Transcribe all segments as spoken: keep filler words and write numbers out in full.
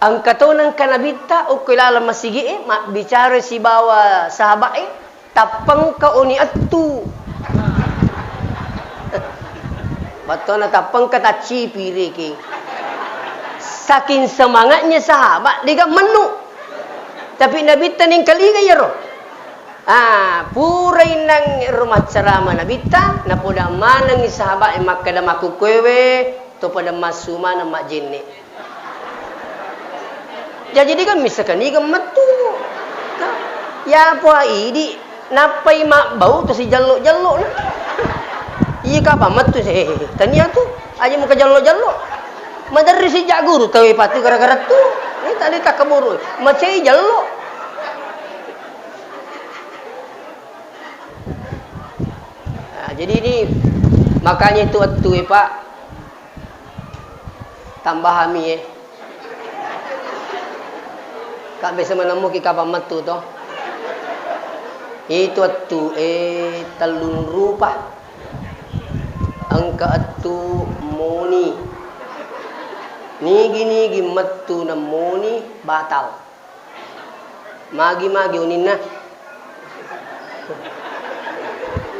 Engka to nengka Nabitta okko ilaleng masigi'e, mabbicara sibawa sahaba'e, tappengka oni ettu. Battona tappengka taccipi reke. Saking semangatnya sahabat, dega mennu. Tapi Nabitta nengkalinga iyaro. Ah, purai nang ro maccarama Nabitta, napoda manengi sahaba'e makkeda makkukkuewe, to pada massu maneng majjenne. Jaji, dega missakani ga mettu. Ka-, ya poa idi, nappai mabbau to sijallo-jallona. Iya, kapang mettu se, eh, eh, tania tu, aja muka jallo-jallo. Maderri sijak guru, tawe patu gara-gara tu. Ini tadi tak keburu, macai jallo. Nah, jadi ini makanya itu ettu, eh, Pak. Tambahami, eh. Ka biasa menemmuki kapang mettu to. Itu ettu, eh, tellung rupa. Engka ettu moni. Nigi-nigi mettu na moni batal. Magi-magi uninna.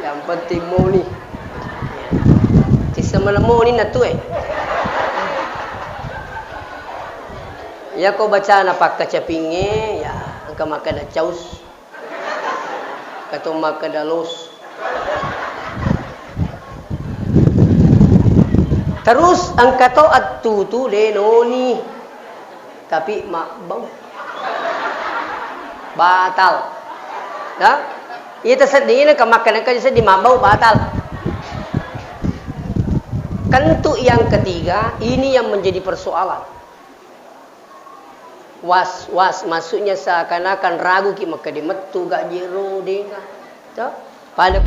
Yang penting moni. Siseng malemmu uninna tu, eh. Iyako bacana pakkacapingnge, ya, engka makkeda caus. Engka to makkeda los. Terus engka to ettu tu de noni. Tapi mabbau. Batal. Ya? Iya, terseddi, ini ke makan, ke seddi mabbau, batal. Tentu yang ketiga, ini yang menjadi persoalan. Was-was, maksudnya seakan-akan ragu ki, makkeda mettu ga jero, dega. To? Pada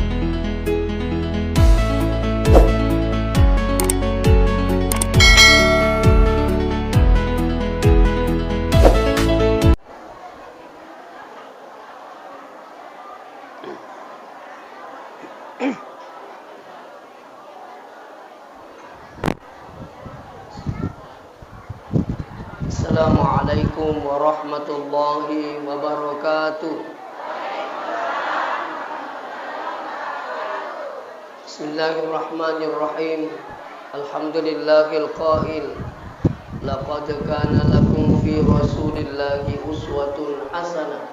Assalamualaikum warahmatullahi wabarakatuh. Bismillahirrahmanirrahim. Alhamdulillahil qail, "Laqad kana lakum fi Rasulillahi uswatun hasanah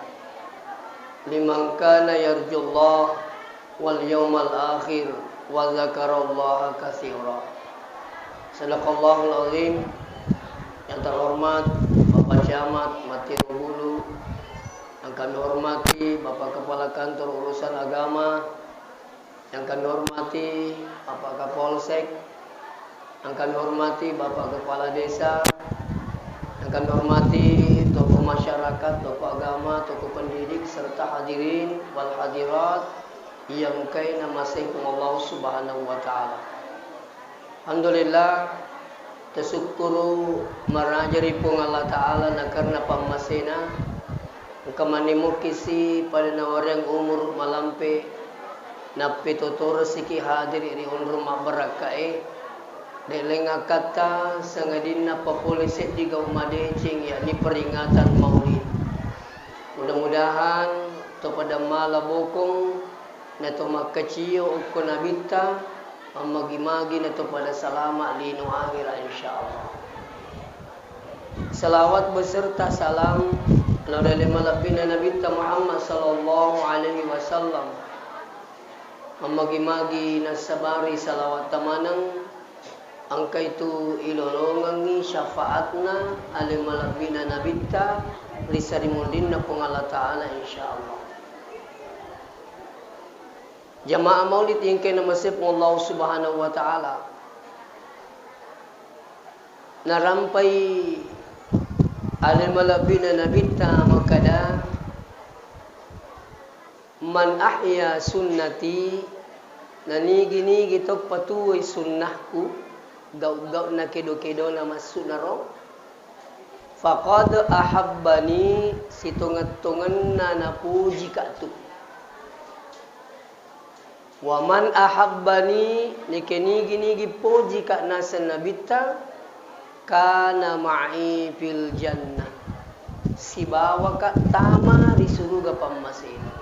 liman kana yarjullaha wal yaumal akhir wa dzakarallaha katsira." Sadaqallahul azim. Yang terhormat Bapak Camat Matiro Hulu, yang kami hormati Bapak Kepala Kantor Urusan Agama, yang kami hormati Bapak Kapolsek, yang kami hormati Bapak Kepala Desa, yang kami hormati tokoh masyarakat, tokoh agama, tokoh pendidik, serta hadirin wal hadirat yang kaina masaikum Allah Subhanahu wa Ta'ala. Alhamdulillah, tasukkuru maraja ri Puang Allah Ta'ala na karena pammasena, engka manimukisi pada nawareang umur malampe, nappetotorosiki hadiri ri onrong mabbarakkae, de leng akkatta sangadinna papole seddi gau madeceng, yakni peringatan Maulid. Mudah-mudahan to pada mala bokong, nato makkacio okko nabitta, mammagi-magi nato pada salama lino akhirat, insyaallah. Salawat beserta salam lao ri ale malebbina Nabitta Muhammad sallallahu alaihi wasallam. Mammagi-magi nassabari salawatta maneng, engka itu ilolongengngi syafaatna ale malebbina Nabitta ri sarimunrinna Puang Allah Ta'ala, insyaallah. Jamaah maulid engkae namasei Puang Allah Subhanahu wa Ta'ala. Narampai ale malebbina Nabitta makkada, "Man ahya sunnati," nanigi-nigi to patuwoi sunnahku, gau-gau nakedo-kedona massu'naro, "faqad ahabbani," sitongeng-tongenna napojika tu. "Wa man ahabbani," neke nigi-nigi pojika naseng Nabitta, Kana ma'i fil jannah. Sibawaka tama ri suruga pammasena.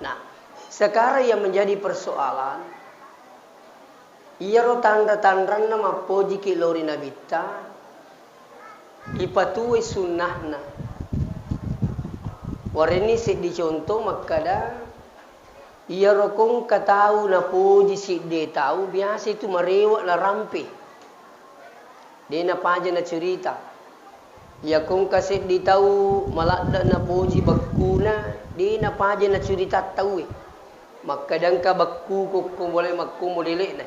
Nah, sekarang yang menjadi persoalan, iyaro tanra-tanranna mappojiki lao ri Nabitta, ipatuwoi sunnahna. Warenni seddi contoh makkada, iyaro kongka tau napoji sidde tau, biasa itu marewe' narampe. De' napaja nacurita. Iya kongka seddi tau maladde' napoji bekkuna, de' napaja nacurita tauwe. Makkada engka bekku kokko bole makko modele'na.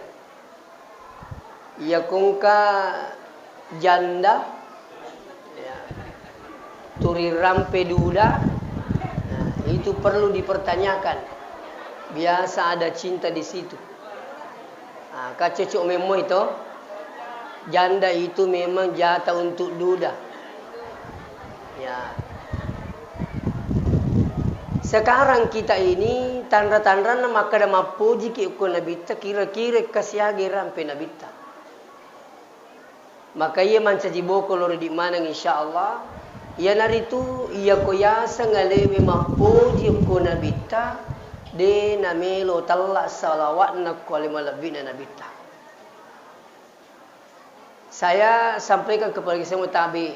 Iya kongka janda, ya, turi rampe duda, nah, itu perlu dipertanyakan. Biasa ada cinta di situ. Ah, ka cocok memoi to. Janda itu memang jata untuk duda. Ya. Sekarang kita ini tanra-tanranna makkada mappojiki okko Nabitta, kira-kira kasiage rampe Nabitta. Maka iya mancaji boko loro di maneng, insyaallah. Iyanaritu iyako yaseng alewe mappoji okko Nabitta, de namelo tella salawatna ko ale malebbi'na Nabitta. Saya sampaikan kepada semua tabi,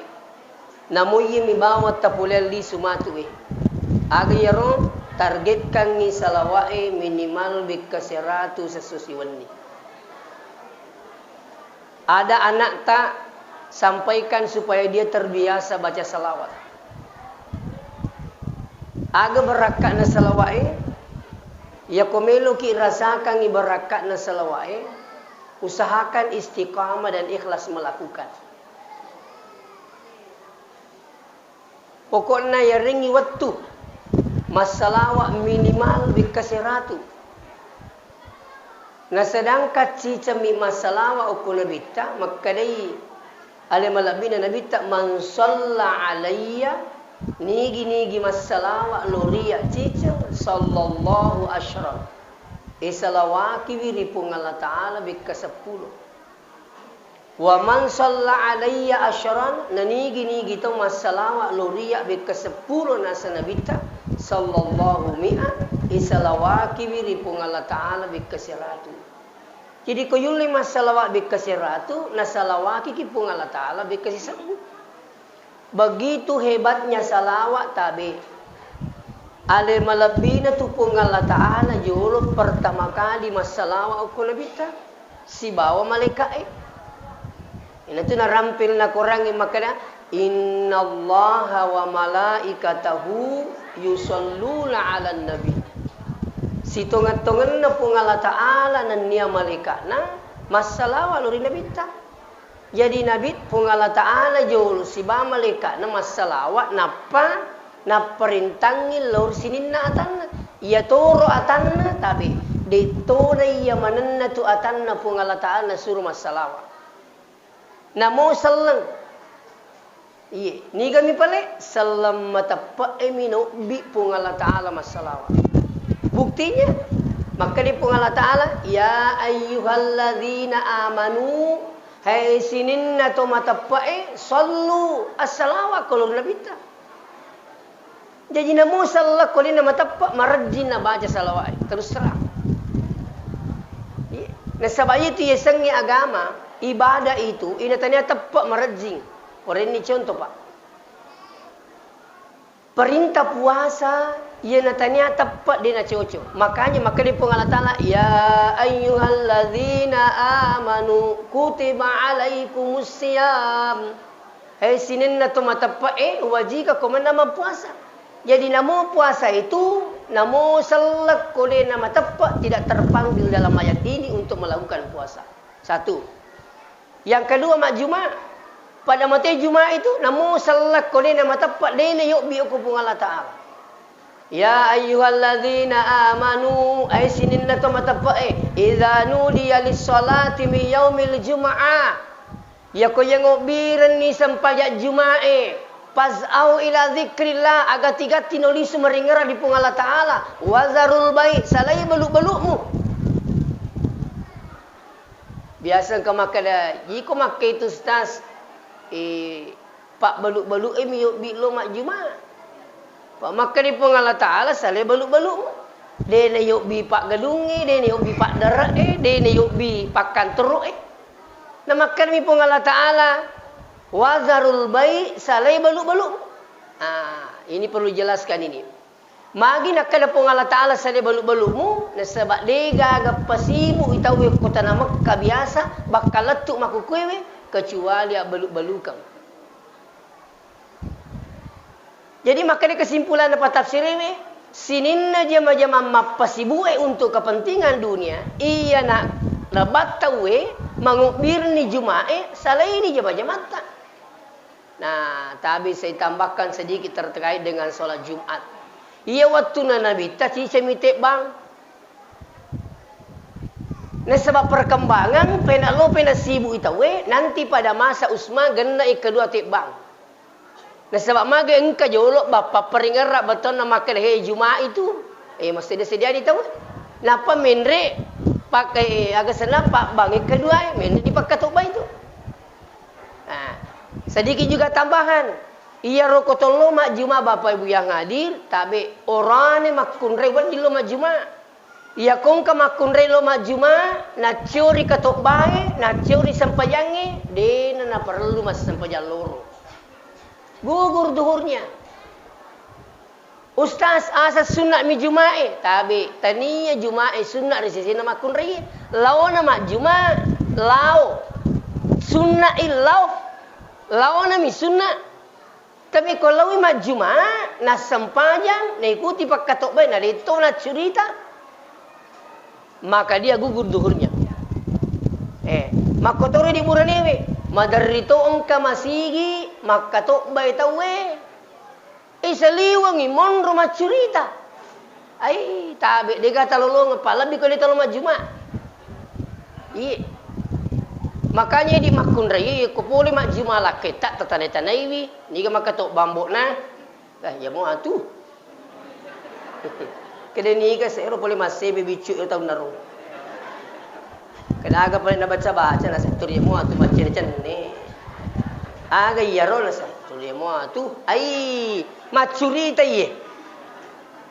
namo iyami bawang tapoleang lisu matu e. Aga iyaro targetkangngi salawa'e minimal bekka seratu sesso siwenni. Ada anakta, sampaikan supaya dia terbiasa baca salawat. Aga barakka'na salawa'e? Yako meloki rasakangngi barakka'na salawa'e, usahakan istiqamah dan ikhlas melakukan. Pokokna yarengngi wettu massalawa minimal bekka seratu. Nasedangkan cicemmi massalawa okko Nabitta, makkedai ale malebbina Nabitta, "Man shalla alayya," nigi-nigi massalawa loriya ciceng, "sallallahu asyran," isalawakiwi ri Puang Allah Ta'ala bekka seppulo. "Wa man shalla alayya asyran," nanigi-nigi tau massalawa loriya bekka seppulo nasa Nabitta, "sallallahu mi'a," isalawakiwi ri Puang Allah Ta'ala bekka seratu. Jadi ko yulle massalawa bekka seratu, nasalawakiki Puang Allah Ta'ala bekka sisebbu. Begitu hebatnya salawat tabe. Ale malebbina tu Puang Allah Ta'ala jolo pertama kali massalawa okko Nabitta sibawa malaika'e. Inatu narampil na Korangnge makkeda, "Innallaha wa malaikatahu yusalluna 'alan nabi." Sitongeng-tongenna Puang Allah Ta'ala nennia malaika'na massalawa lo ri Nabitta. Jadi Nabi, Puang Allah Ta'ala jolo sibawa malaika'na massalawa, nappa napparentangngi lao ri sininna atanna. Iyatoro atanna tabe, de'tona iya manenna tu atanna Puang Allah Ta'ala nasuro massalawa. Namo selleng. Iye, nigami pale? Selleng mateppe'e mi naobbi Puang Allah Ta'ala massalawa. Buktinya, makkeda Puang Allah Ta'ala, "Ya ayyuhalladzina amanu," hai sininna to mateppe'e, sallu, assalawa ko lao ri Nabitta. Jaji namo selleng ko de' namateppe' marejjing nabaca salawa'e. Terus terang. Iya. Nasaba' itu yasengnge agama, ibadah itu, ina tania teppe' marejjing. Warenni contoh, Pak. Perintah puasa, iya natania teppe' de' nacoco. Makanya makkeda Puang Allah Ta'ala, "Ya ayyuhalladzina amanu kutiba alaikumus siyam." Hai sininna to mateppe'e, wajika ko manna mappuasa. Jadi namo puasa itu, namo selleng ko de' namateppe', tidak terpanggil dalam ayat ini untuk melakukan puasa. Satu. Yang kedua, majjuma. Pada mate Juma itu, namo selleng ko de' namateppe', de' nayobbi okko Puang Allah Ta'ala. Ya ayyuhalladzina amanu, ai sininna to mateppe'e, idza nudiya lis-sholati min yaumil jum'ah. Yako yangobbirenni sempajang Juma'e, fas'au ila dzikrillah, agati-gati nolisu maringerang ri Puang Allah Ta'ala, wazarul bai', salai balu'-balu'mu. Biasa engka makkeda, "Iko makkeda itu, Ustaz, eh, pabbalu-balu e mi yobbi lo majjuma." Pa makkeda Puang Allah Ta'ala, "Salai balu-balumu." De na yobbi paggalung e, de na yobbi paddare e, de na yobbi pakkantoro e. Na makkeda mi Puang Allah Ta'ala, "Wazarul bai', salai balu-balumu." Ah, ini perlu jelaskan ini. Magi nakkeda Puang Allah Ta'ala, "Salai balu-balumu," nasaba de gaga pasibu i tau e ko tana Mekka biasa bakka lettu makkukuewe kecuali abbalu-balukeng. Jadi makkeda kesimpulanna patafsirewe, sininna jama-jama mappasibu e untuk kepentingan dunia, iyana rebattau e mangobbirni Juma e, salaini jama-jamatta. Nah, tabe saya tambahkan sedikit terkait dengan sholat Jumat. Iya wettunna Nabitta cicami tebbang. Nasaba perkembangan pena lo pena sibuk i tauwe, nanti pada masa Utsman genna i kedua tebbang. Nasaba mage engka jolo bappa peringerra betonna makkeda, "He, Juma itu." Eh, massedia-sediani tauwe. Nappa menre pakai aga senna pabbang i kedua e, menre dipakkatobba itu. Nah, sedikit juga tambahan. Iyaro ko tollo majjuma Bapak Ibu yang hadir, tabe orane makkunrai wedding lo majjuma. Iya kongka makkunrai lo majjuma, naccori katobbae, naccori sempajangnge, dena naparellu massempajang loro. Gugur duhurnya. Ustaz, asa sunna mi Jumae? Tabe, tania Jumae sunna ri sesena makkunraie. Laona majjuma, lao. Sunna i lao. Laona mi sunna. Tapi ko laoi majjuma, nassempajang, naikuti pakkatobbae, na detto naccurita, maka dia gugur duhurnya. Eh, makkotoro di buranewe, maderri to engka masigi makkatobbae tauwe. Eh, saliwengi monro maccurita. Ai, tabe, dega talolongeng, pa lebbi ko de talo majjuma. Iye. Makanya di makkunrai, ko pole majjuma lakketta, tatanai-tanaiwi, niga makkatobba ambo'na. Eh, iya mo atu. Kede niga sero pole massebe biccu ero taunna ro. Kedaga pale nabaca-baca, nasaturi mo atu maccenne-cenne. Aga iyaro nasaturi mo atu. Ai, maccurita iye.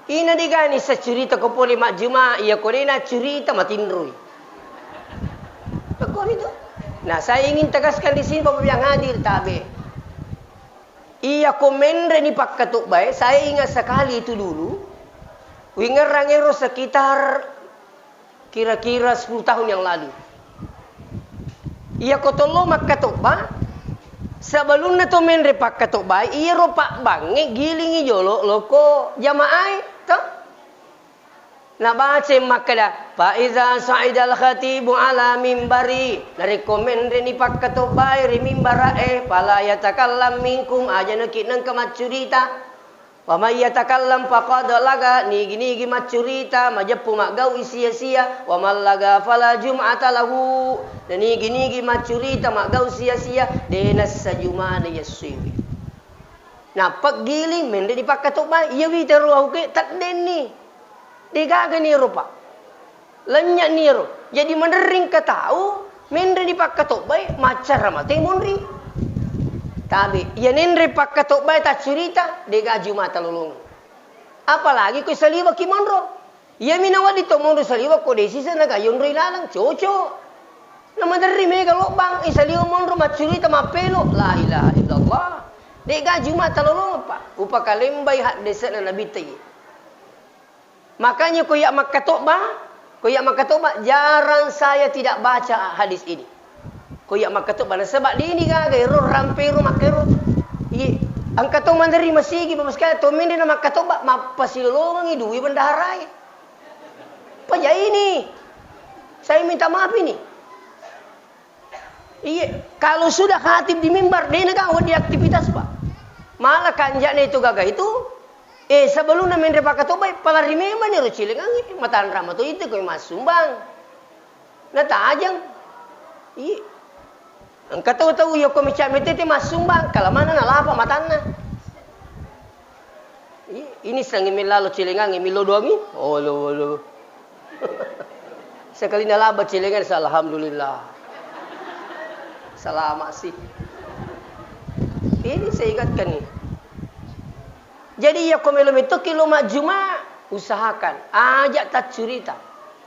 Ina degani saccurita ko pole majjuma, iya ko de naccurita matinroi. Makkuami tu. Nah, saya ingin tegaskan di sini Bapak yang hadir, tabe. Iya ko menre ni pakkatobbae, saya ingat sekali itu dulu. Wingerang ero sekitar kira-kira sepuluh tahun yang lalu. Iya ko tollo makkatobba, sebelumna to menre pakkatobbae, iyaro pabbangnge gilingi jolo loko jamaae, to? Nabaca makkeda, "Fa iza sa'idal khatibu ala mimbari," narekko menreni pakkatobbae ri mimbara'e, "fala yatakallam minkum," aja naki nengka maccurita. "Wa may yatakallam faqad laga," nigi-nigi maccurita, majeppu maggau sia-sia, "wa man laga fala jum'ata lahu," na nigi-nigi maccurita maggau sia-sia, de nassa jumana yessuiwi. Nappa giling menre ni pakkatobbae, iya witaro auke teddenni. Degaga niro, Pak. Lennye niro. Jadi maderring ka tau, menre ni pakkatobbae, maccara mate monri. Tabe, iya nenre pakkatobbae taccurita, dega jumata lolong. Apalagi ko saliwaki monro. Iyami nawedding to monro saliweng ko desi senna gayonroi laleng, cocok. Na maderri mega lobbang, eh, saliweng monro maccurita mappelo, la ilaha illallah. Dega jumata lolong, Pak. Upakalembai haddese'na Nabitta iye. Makanya ko iya makkatobba, ko iya makkatobba, jarang saya tidak baca hadis ini. Ko iya makkatobba, nasaba dini gaga ero rampe ro makkero. Iye, engka to maderri masigi, Bapak sekalian, to menre na makkatobba, mappasilolongengi dui bendaharae. Pajaini. Saya minta maaf ini. Iya, kalau sudah khatib di mimbar, de na gaga wedding aktivitas, Pak. Malah kanja'na itu gaga itu, eh, sebelumna menre pakkatobbai, palari memang ni ro cilengangnge, matanra mato itu ko massumbang. Natajeng. Iya. Engka tau-tau iya ko mecca metete massumbang, kala mana nalapa matanna. Iya, ini sengi milalo cilengangnge, milo doangi. Oh, lo, lo. Sekali nalaba cilengang, alhamdulillah. Salama sih. Ini saya ingatkan nih. Jadi, iya ko melo mettoki lo majjuma, usahakan aja taccurita.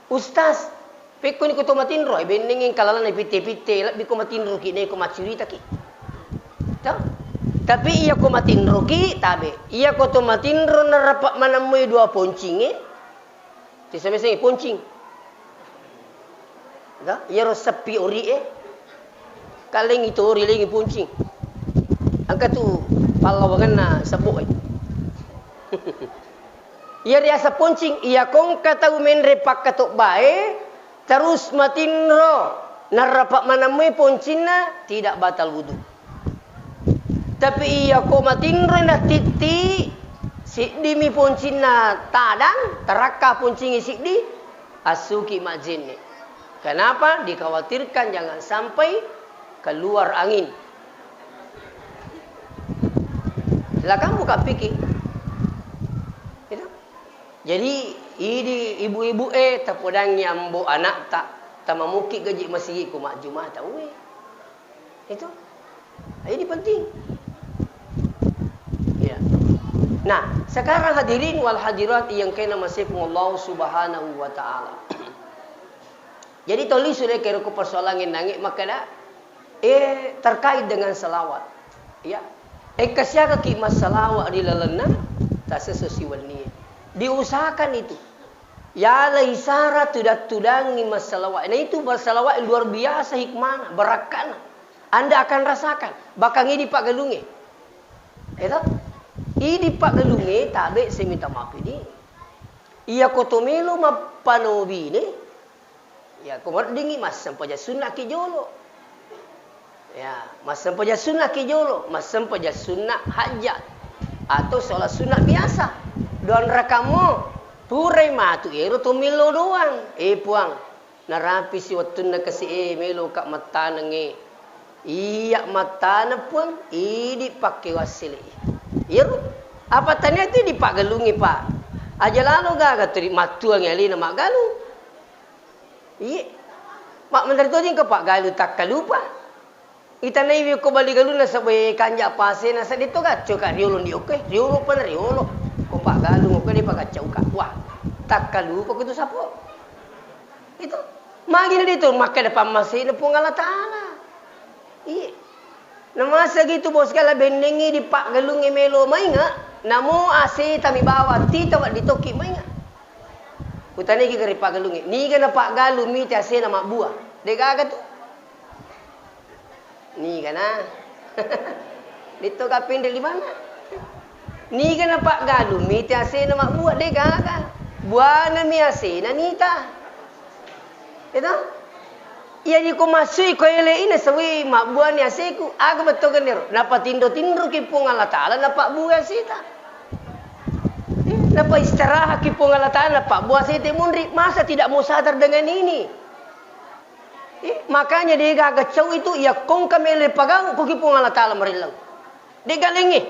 Ustaz, pekko ni ko to matinro, e, bennengeng kalalana pitte-pitte, lebbi ko matinroki, ne ko maccuritaki. Toh? Tapi iya ko matinroki, tabe. Iya ko to matinro narapa manemmui dua poncinge, Sisame-same poncing. Ga? Iyaro seppi ori e. Kalengi tori, lengi poncing. Engka tu pallawangenna sebbo e. Iya riaseng poncing, iya kongka tau menre pakkatobbae, terus matinro, narapa manemmui poncinna, tidak batal wudu. Tapi iya ko matinroi natitti, siddimi poncinna tadang, tarakka poncingi siddi, assuki majjenne. Kenapa? Dikhawatirkan jangan sampai keluar angin. Silakan buka fikih. Gitu. Jadi, idi ibu-ibu e, tapodangi ambo anakta, tamamuki gaji masigi ku majjuma tauwe. Itu. Ini penting. Ya. Nah, sekarang hadirin wal hadirat yang kena masih Allah Subhanahu wa Ta'ala. Jadi, toli sudah kira ku persoalan nangi, maka dah, eh, terkait dengan salawat. Ya. Eh, kasiaka ki masalawat di lalenna, tak sesuai wenni. Diusahakan itu. Yala isara tudang-tudangi masalawat. Nah, itu masalawat yang luar biasa hikmahna, barakkana. Anda akan rasakan. Bahkan ini Pak Galunge. Itu? Ini Pak Galunge, tabe saya minta maaf ini. Iya ko to melo mappanobine, iya ko weddingngi massempajang sunnaki jolo. Ya, massempajang sunnaki jolo, massempajang sunna hajat atau sholat sunnah biasa. Doang rakammo, purai matu ero to melo doang. Eh, Puang, narapi si wettunna kasi e, melo ka mattaneng e. Iya mattaneng, Puang, idi pakke wassele. Iyaro apa tania tu di paggalungi, Pak. Aja lalo gaga tu di mattuang alena maggalung. Iye. Mak menteri tu jingka paggalung takkalupa. Itanaiwi ko bali galunna sabwe kanja pasena seddi to gacco ka riolo ndi oke, riolo pa na riolo. Ko paggalung oke di pagaccauka. Wah, takkalupa ko tu sapo. Itu. Magi na ditu makkeda pammasena Puang Allah Taala. Iye. Namasa gitu bos kala bennengi di paggalungi melo mainga, namo aseta mi bawa tita wa ditoki mainga. Utaniki kari paggalungi. Niga na paggalung mite asena mabbua. De gaga tu. Niga na. Ditto kapinri limanna. Niga na paggalung mite asena mabbua, de gaga. Buana mi asena nita. Itu? Iya, iko massui ko ele ina sawi mabbuani aseku, aga bettokeniro? Napatinro-tinroki Puang Allah Taala, napabbua aseta. Eh, napa istirahatki Puang Allah Taala, napabbua aseta munri. Masa tidak mau sadar dengan ini? Eh, makanya de gaga cau itu, iya kongka mele pagau, koki Puang Allah Taala marillau. De galengnge.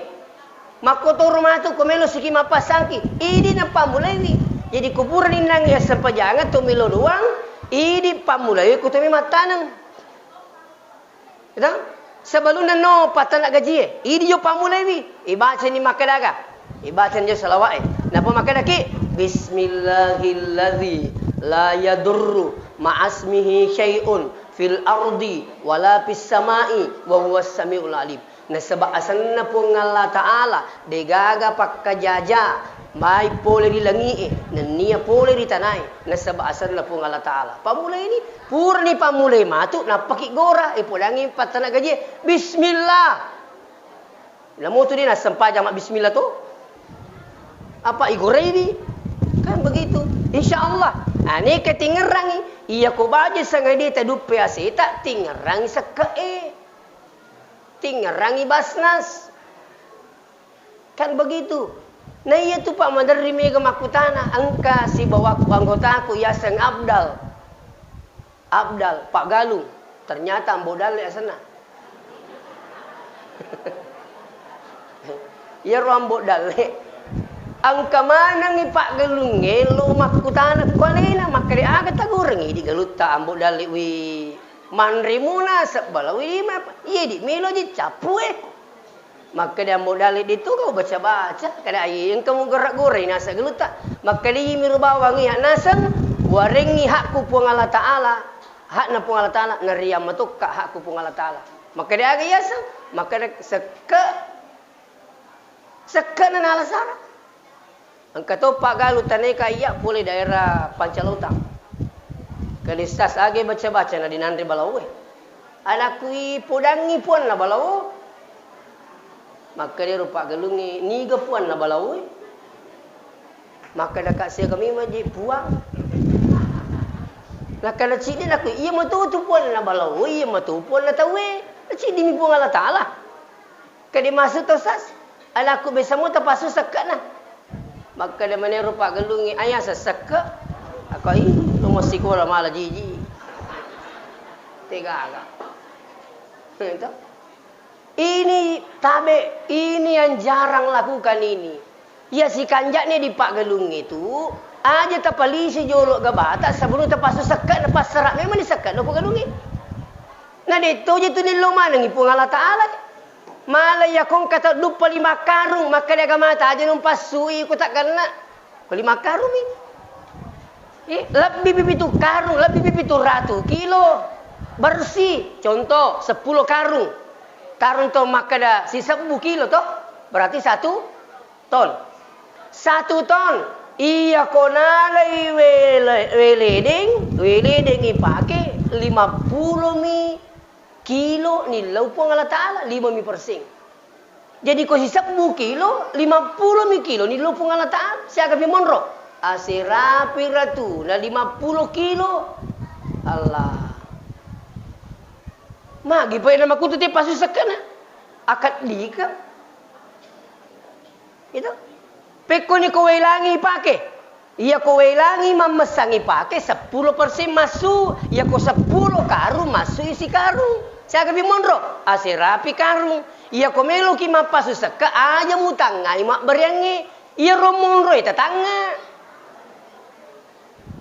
Makkotoro matu ko melo siki mappasangki. Idi napammulaiwi. Jadi ko purani nangnge assempajangeng to melo doang, idi pammulaiwi ko to me mattaneng. Gitu? Sebelumna no pattana gajie, idi jo pammulaiwi. Ibacani makkadaga. Ibacani jo salawa'e. Napa makkedaki? Bismillahilladzi la yadurru ma'asmihi syai'un fil ardi wala fis sama'i wa huwas samiul alim. Nasaba asenna Puang Allah Ta'ala, degaga pakkajaja mai pole ri langi'e, nennia pole ri tanae. Nasaba asenna Puang Allah Ta'ala. Pammulaini, purani pammulai matu, nappaki gora, e podangngi pattana gajie, bismillah. Namotu de nassempajang mabbismillah to? Apa igoraiwi? Kan begitu. Insya Allah. Ane ketingerangi, iya ko baje sangadi taduppe aseta, tingerangi sekke'e. Tingerangi Basnas. Kan begitu. Nah, iya tu, Pak, maderri mega makkutana, engka sibawaku anggotaku yaseng Abdal. Abdal, Pak Galung. Ternyata Ambo Dalle asenna. Iyaro Ambo Dalle. Engka manengi Pak Galungnge lo makkutana kualena, makkeda aga tagorengi di galutta Ambo Dalle wi. Manremu naseng balaoe lima, iye di melo je cappu e. Makkeda ambo dale de tu kau baca-baca, kada iye engka mugerra-goreng naseng gelutta. Makkeda iye miro bawang iya naseng, warengngi hakku Puang Allah Taala, hakna Puang Allah Taala, nariang matokka hakku Puang Allah Taala. Makkeda aga iyaseng, makkeda sekke, sekke na nala sara. Engka to paggalu taneka iya pole daerah Pancalotang. Kali sas age baca-baca na dinanre balaoe. Anakku i podangngi puanna balao. Makkeda ro paggalungnge, niga puanna balaoe? Makkeda ka siaga memang je puang. Nakkeda ciddi nakku, iya matu tu puanna balao, iya matu puanna tauwe. Ciddimi Puang Allah Taala. Kede masuk to sas, anakku besamo tapasu sekke'na. Makkeda manero paggalungnge, aya sessekke. Ako i, lo massikola mala jiji. Tegaga. Itu. Ini tabe, ini yang jarang lakukan ini. Ya sikanja'ne di paggalungnge tu, aja tapalisi jolo gabata sebelum tapasu sekke'na, passara memang di sekke'na paggalungnge. Na de to je tu nillo manengngi Puang Allah Taala. Mala iya kongka tau duppa lima karung, makkeda agamata aja numpassui ko taggenna. Ko lima karung mi. Eh, lebbi pitu karung, lebbi pitu ratu kilo bersih. Contoh, seppulo karung. Karung to makkeda sisebbu kilo to, berarti satu ton. Satu ton. Iya ko nalai wele-, weledeng, weledeng ipake lima pulo mi kilo nillau Puang Allah Taala, lima mi perseng. Jadi ko sisebbu kilo, lima pulo mi kilo nillau Puang Allah Taala, siaga pi monro? Aserapi ratu, na lima pulo kilo. Allah. Magi pa ena makutu te pasu sekkena. Akad dika. Itu. Pekkoni ko welangi pake. Iya ko welangi mammessangi pake seppulo persen massu. Iya ko seppulo karung massu isi karung. Siaga pi monro? Aserapi karung. Iya ko meloki mappasu sekka aja mutangngai mabbariangnge. Iya ro monro e tatangnga.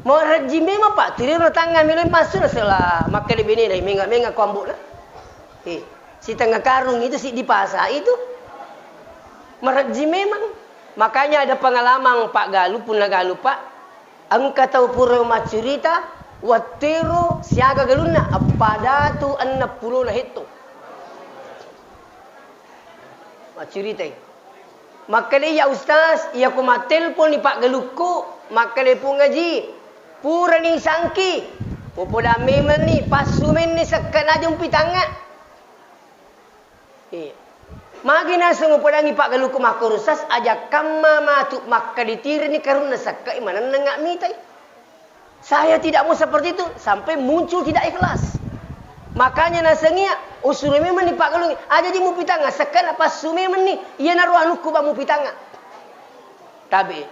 Marejji memang, Pak, tu ri rumah tangga melo massu nasela makkeda benena, menga-menga ko ambo'na. Eh, sitengnga karung itu siddi pasa itu. Marejji memang. Makanya ada pengalaman Pak Galu, punna Galu, Pak. Engka tau pura maccurita, wattero siaga galunna, appada tu enneng pulona hetto. Maccuritai. Makkeda, "Iya Ustaz, iya ko mattelponi paggalukku, makkeda Pung Aji, purani sangki, popoda memenni, passu menni sekkena jumpi tangnga." Iya. Magi naseng upodangi paggalukku makkoro Ustaz, aja kamma matu makkeda tirini karunna sekkai manennengnga mitai. Saya tidak mau seperti itu, sampai muncul tidak ikhlas. Makanya nasengia, usuru memenni paggalungnge, aja ji mupitanga, sekkena passu memenni, iyanaro anukku ba mupitanga. Tabe.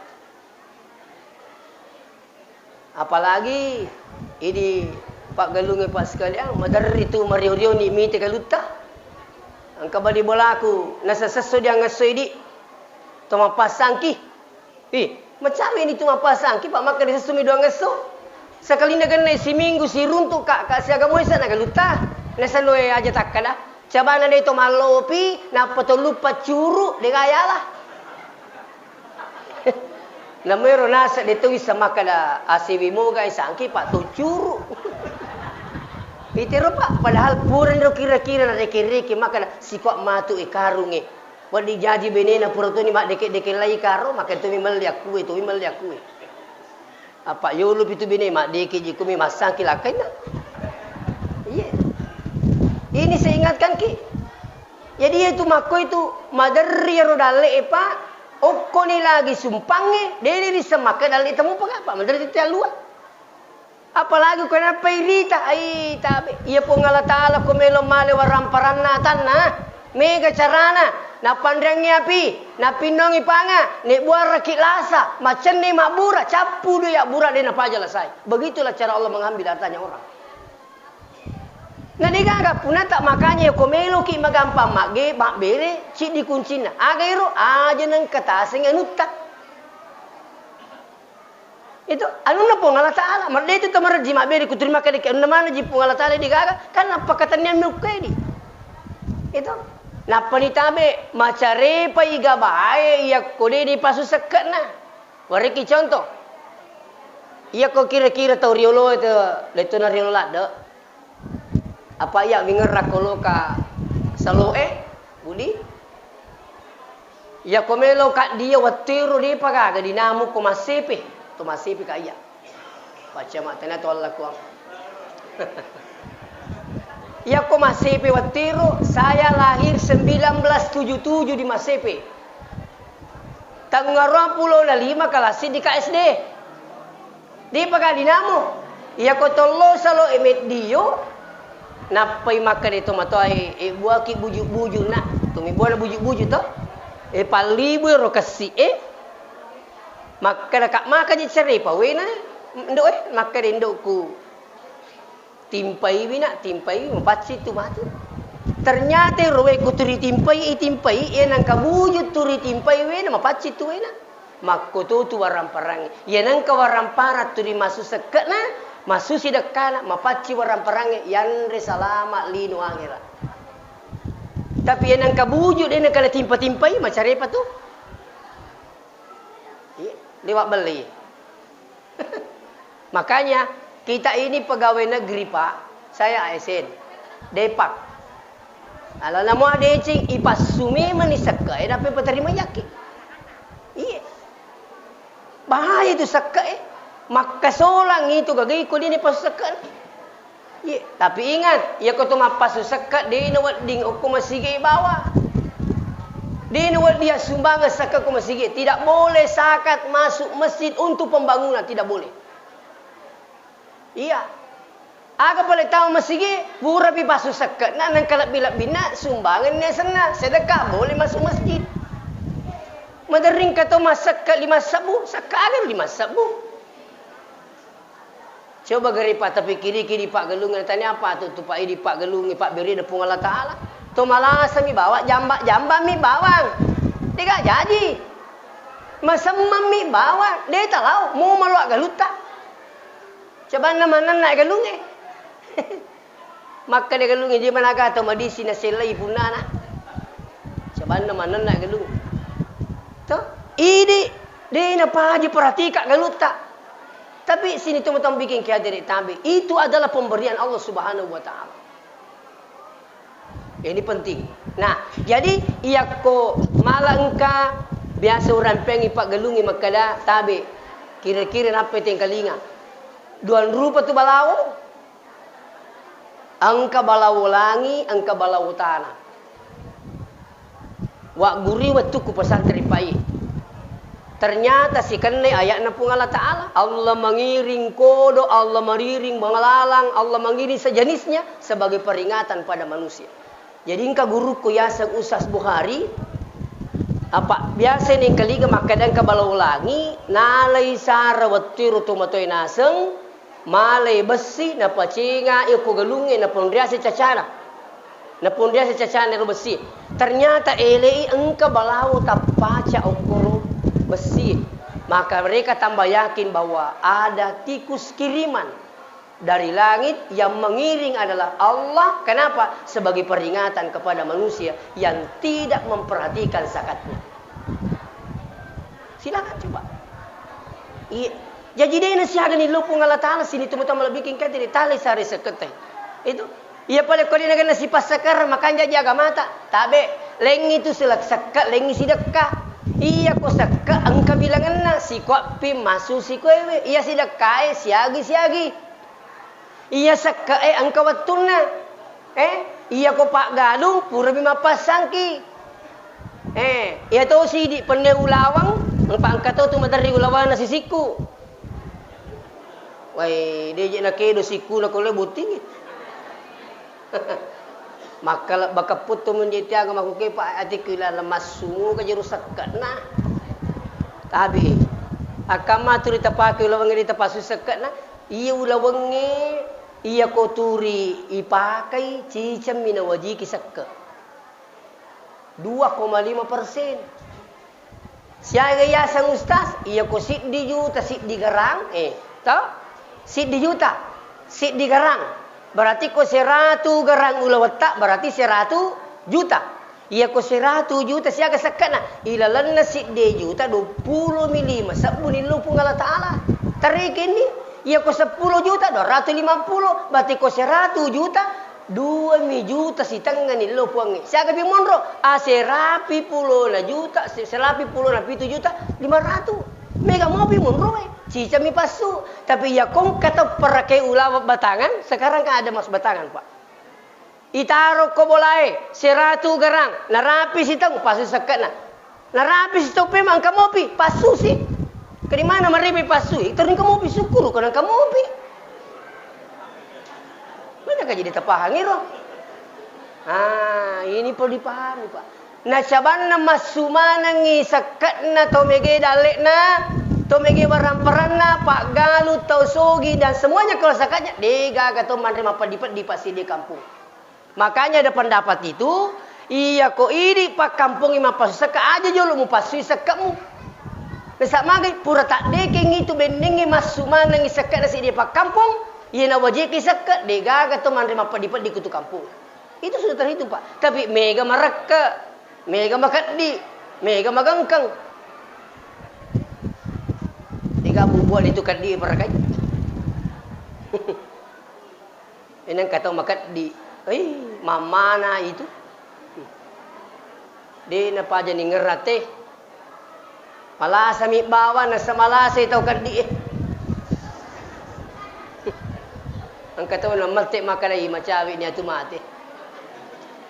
Apalagi idi paggalungnge, Pak, sekalian, maderri tu mario-rioni mite galutta. Engka bali bolaku, nasesesso diangesso idi. To mappasangki. Ih, macameni tu mappasangki, Pak, makkeda sessumi duangesso. Sekalinna genne siminggu siruntu, Kak, Kak, siaga moisa na galutta. Nasennoe aja takkada. Cabana de to mallopi, nappa to luppa curu, de gayala. Namero nasa de to wissa makkeda asewe moga isangki, Pak, to curu. Itero, Pak, padahal purani ro kira-kira na reke-reke makkeda sikua matu e karunge. Wedding jaji benena pura toni maddeke-deke lai karo, makkeda tomi melli akkue, tomi melli akkue. Apa yolo pitu bene maddeke ji kumi massangki lakkainna. Iya. Ini saya ingatkan ki. Jadi itu makko itu maderri ro dalle e, Pak. Okkoni lagi sumpangnge, dede risseng makke dalle temu pengapa? Maderri tette allua. Apalagi ko nappai rita, ai tabe. Iya Puang Allah Taala ko melo male waramparanna atanna, mega carana, napanreangngi api, napinnongi panga, nebuaraki lasa, macenni mabbura, cappu doi abbura de napaja lasai. Begitulah cara Allah mengambil hartanya orang. Na degaga punata, makanya ko meloki magampang magge, mabbere, ciddi kuncinna. Aga ero, aja nengka taseng anutta. Itu anunna Puang Allah Ta'ala. Mardé tu tamarejji mabbéré ku terima kasih anunna maneng ji Puang Allah Ta'ala di gaga. Kan apa katanya mukedi. Itu. Nappa ni tabe macarépa iga baé iyakko dé dipasu sekke'na. Warékki contoh. Iyakko kira-kira tau riolo itu, letona riolo ladde. Apa iya wingerra koloka salo'é, Budi? Iyako melo kaddia wettuéro dépa gaga dinamo ko massépe. To massépe ka iya. Pacca mattana to Allah kuang. Iyako massépe wettuéro, saya lahir sembilan belas tujuh tujuh di massépe. Tangnga ruang pulo na lima kelas di K S D. Di pagadinamo. Iyako tollo salo e meddio, nappai makkeda to matoae, e, buaki buju-buju na. Tumi buana buju-buju to. E, pallibu ero kessi e. Makkeda ka maka je cerepa wena, ndok e, makkeda ndokku. Timpaiwi, Nak, timpaiwi, mapacci tu matu. Ternyata ero wekku turi timpai, itimpai, iya nangka buju turi timpai wena, mapacci tu wena. Makkoto tu warang-parangnge. Iya nangka warang parang turi masu sekke'na, masu sidekkana, mapacci warang parangnge, yanre salama lino ahera. Tapi iya nangka buju, de nangka natimpa-timpai, macarepa tu. Iya, lewat beli. Makanya, kita ini pegawai negeri, Pak. Saya A S N. Depak. Alana mua deceng, ipassu memang ni sekke, eh, dapat peterima yakin. Iya. Bahaya itu sekke, eh. Makkasolang itu gagai ko dini pas sekke. Iya, tapi ingat, iya ko to mappasu sekke, de na wedding okko masigi bawang. De na wedding sumbangan sekke ko masigi. Tidak boleh zakat masuk masjid untuk pembangunan, tidak boleh. Iya. Aga pale tau masigi, pura pi pasu sekke, na nengka lebbi-lebbina sumbangan ni asenna, sedekah boleh masuk masjid. Maderring ka to massekke lima sebbu, sekke aga lima sebbu. Coba gari pa tapikiriki di paggalungnge, tania apa tu, tu pa idi paggalungnge, pabberi da Puang Allah Ta'ala. To malasa mi bawang, jamba-jamba mi bawang. Dega jaji. Masemma mi bawang, de talau, mu malua galutta. Cobanna manenna galungnge. Makkeda galungnge, je managa to madisi nasellai punnana. Cobanna manenna galung. To, idi, de napaji peratika galutta. Tapi sini tu matang bikin kia dere tabe. Itu adalah pemberian Allah Subhanahu wa Ta'ala. Ini penting. Nah, jadi iyakko mala engka biasa urampengi paggalungi makkeda tabe. Kira-kira nappa tengkalinga. Dua rupa tu balawo. Engka balawo langi, engka balawo tana. Wagguri wettukku pesantren pai. Ternyata sikenne ayatna Puang Allah Ta'ala. Allah mengiring kodo, Allah mengiring bangalalang, Allah mengiring sejenisnya sebagai peringatan pada manusia. Jadi engka gurukku yaseng Ustaz Bukhari, apa biasa ni engka liga makkeda engka balawo langi, nalai sara wettu ro tomatoe naseng, malai bessi, napacenga iyako galungnge, naponriase cacana. Naponriase cacana ro bessi. Ternyata elei engka balawo tappaca okkoro bessi. Maka mereka tambah yakin bahwa ada tikus kiriman dari langit yang mengiring adalah Allah. Kenapa? Sebagai peringatan kepada manusia yang tidak memperhatikan zakatnya. Silakan coba. Iya. Jadi dena siaga ni lopung Allah Ta'ala sini tu mutama lebih king katiri tali sari sekete. Itu. Iya pale ko dena kena sipassakarang makanja jaga mata. Tabe, lengi tu silak sekka, lengi sidekka. Iya ko sekka engka bilangenna, sikoappi masu sikoewe. Iya sidekkae siagi-siagi. Iya sekke'e engka wettunna. Eh, iya ko paggalung purami mappassangki. Eh, iya to sidi penne ulawang, engka engka to tu maderri ulawanna sisikku. Wai, deje nakedo sikku na kole botting. Makkalebba kepputtu menjadi aga makuke pa atikku ilala massumu ka jeru sekke'na. Tabi. Akkamma turi tapake ulawengnge di tapasu sekke'na. Iya ulawengnge, iya ko turi ipakai, cicemmi nawajiki sekke. Dua koma lima persen. Siaga yaseng ustaz, iya ko siddi juta, siddi garang, eh, to? Siddi juta, siddi garang. Berarti ko seratu garang ulawetta, berarti seratu juta. Iya ko seratu juta siaga sekke'na, ilalenna siddi juta duappulo mi lima sebbu nillo Puang Allah Ta'ala. Tarekenni, iya ko seppulo juta, dua ratu lima pulo, berarti ko seratu juta, dua mi juta sitengnga nillo Puangnge. Siaga pi monro, aserapi pulona juta, se-, serapi pulona pitu juta lima ratu. Mega mopi monro, eh. Cicami passu. Tapi iya kongka tau perake ulawa batangan, sekarang kan ada mas batangan, Pak. Itaro ko bolae, seratu garang, narapi sitau, passu sekke'na. Narapi sitau pemang engka mopi, passu si. Ke di mana maripi passu, itu engka mopi, syukur ko engka mopi. Mana ka jadi tapahang iro? Ah, ini perlu dipahami, Pak. Nacabanna massu manengngi sekke'na to mege dalle'na, to mege barang-paranna, paggalu, tau sogi, dan semuanya kalau sekatnya, degaga to manre mapeddi-peddi, Pak, siddi kampung. Makanya ada pendapat itu, iya ko idi pakkampongi mapassu sekka, aja jolo mupassui sekkamu. Nasa magai pura taddekeng itu bennengnge massu manengngi sekka nasi dia pakkampong, iya nawajiki sekka, degaga to manre mapeddi-peddi kutu kampung. Itu sudah terhitung, Pak. Tapi mega marakka, mega makeddi, mega magengkeng. Tiga bubuan itu keddi parakai. Ini engka tau makeddi. Ih, mammana itu. De napaja ningerrate. Malasami bawang, nasa malasai tau keddi e. Engka tau namette makalai macawe ni atu mate.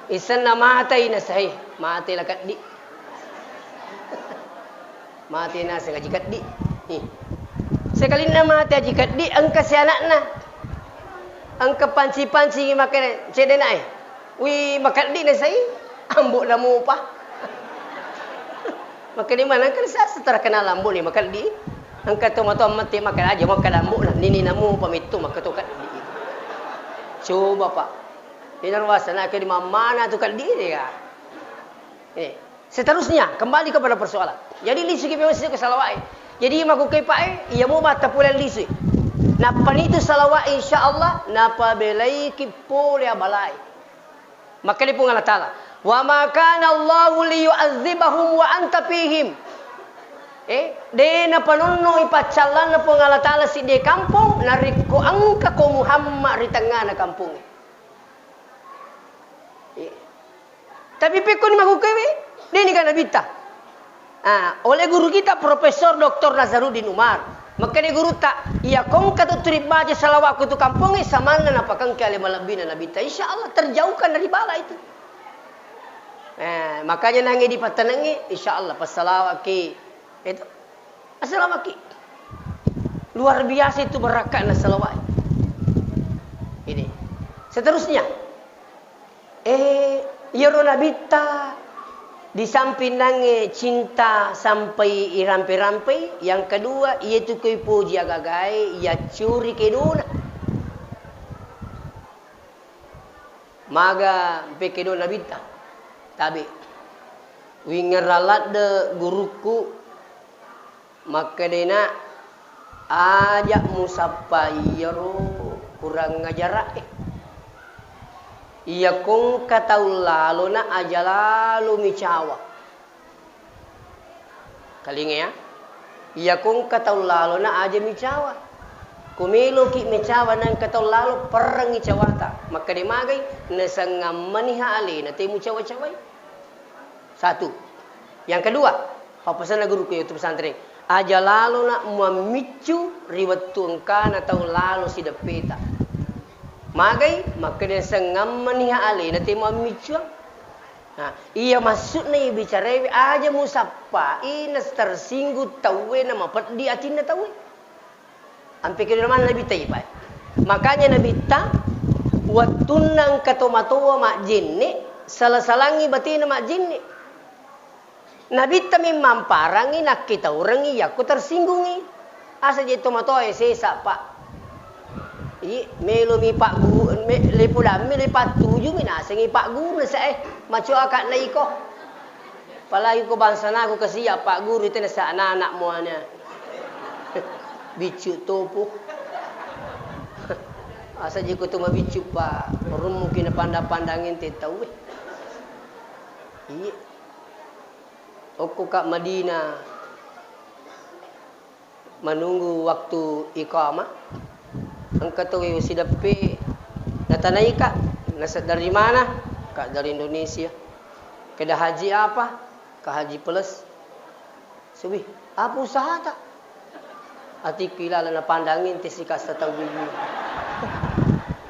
Isenna matai nasahe, mate la keddi. Mate naseng Aji Keddi. Ih. Sekalinna mate Aji Keddi, engka si anakna. Engka panci-panci makkeda cedde nae. Wi, makeddi nasai, ambo namupa. Makkeda mana engka sa-, terkenal ambo ni makeddi. Engka to mato mette makkeda aja makkeda ambo na, nini namupa metto makketo keddi. Coba, Pak. Ina ruasa na ke di mammana tu keddi de ya. Eh. Seterusnya, kembali kepada persoalan. Jadi, lisuki memang sisi ke salawat e. Jadi, makkukkai Pak e, iya mo batta pole lisui. Nappa nitu salawat, insya Allah, napabelaiki pole abalae. Makkeda Puang Allah Ta'ala, "Wa ma kana Allahu liyu'adzibahum wa anta fihim." Eh, de napanonno ipaccallanna Puang Allah Ta'ala sidde kampong, narekko engka ko Muhammad ri tengngana kampongnge. Iya. Tapi pekkoni makkukkuewe, deni ga nabitta. Ah, oleh guru kita Profesor Doktor Nazaruddin Umar, makkeda gurutta, iya kongka tu turi baca salawat ku tu kampongnge samanna napakengke ale malebbina nabitta. Insya Allah terjauhkan dari bala itu. Eh, makanya nange di pattanengnge, insya Allah passalawaki. Itu. Assalamaki. Luar biasa itu barakka'na salawat. Ini. Seterusnya. Eh, iyaro nabitta di samping nange cinta sampai irampe-rampe, yang kedua, iyatu koi poji agagae, iya curi kedona. Maga mpekedo nabitta. Tabe. Wingerang ladde gurukku makkedena, aja musappa iyaro kurang ajara'e. Iya kongka tau lalona aja lalo micawa. Kalinga ya. Iya kongka tau lalona aja micawa. Ko meloki mecawa nangka tau lalo, perrengi cawata. Makkeda magai, nasengammaniha alena te mucawa-cawai. Satu. Yang kedua, pappasenna guruku yaitu pesantren. Aja lalona muammiccu ri wettu engkana tau lalo sideppeta. Magai, makkeda nasengammaniha alena te muammiccuang. Nah, iya maksudna iya bicaraewe aja musappai na tersinggung tauwe na mapeddi atinna tauwe. Ampe kedo maneng Nabitta ipa. Makanya Nabitta wettunna engka tomatoa majjenne, sala-salangi batena majjenne. Nabitta memang parangi nakkitaurengi yakko tersinggungi. Asa je tomatoa e sesa, Pak. Iye, melomi Pak Gu-, me-, lepo damme le pattujumi nasengi Pak Guru sae, macoaka na iko. Apalagi ko bangsanaku kasi appagguru, tena sa anak-anak muana. Biccu topo. Asa je ko tu mabiccu pa rummuki na pandang-pandang ente tau. Iya. Okko ka Madinah. Menunggu waktu iqamah. Engka tauwe sideppe, natanaika, "Nasa dari mana?" "Ka, dari Indonesia." "Keda haji apa?" "Ka, haji plus." "Subi, apa usahata?" Atikku ilaleng napandangi ente sikasa tau gigi.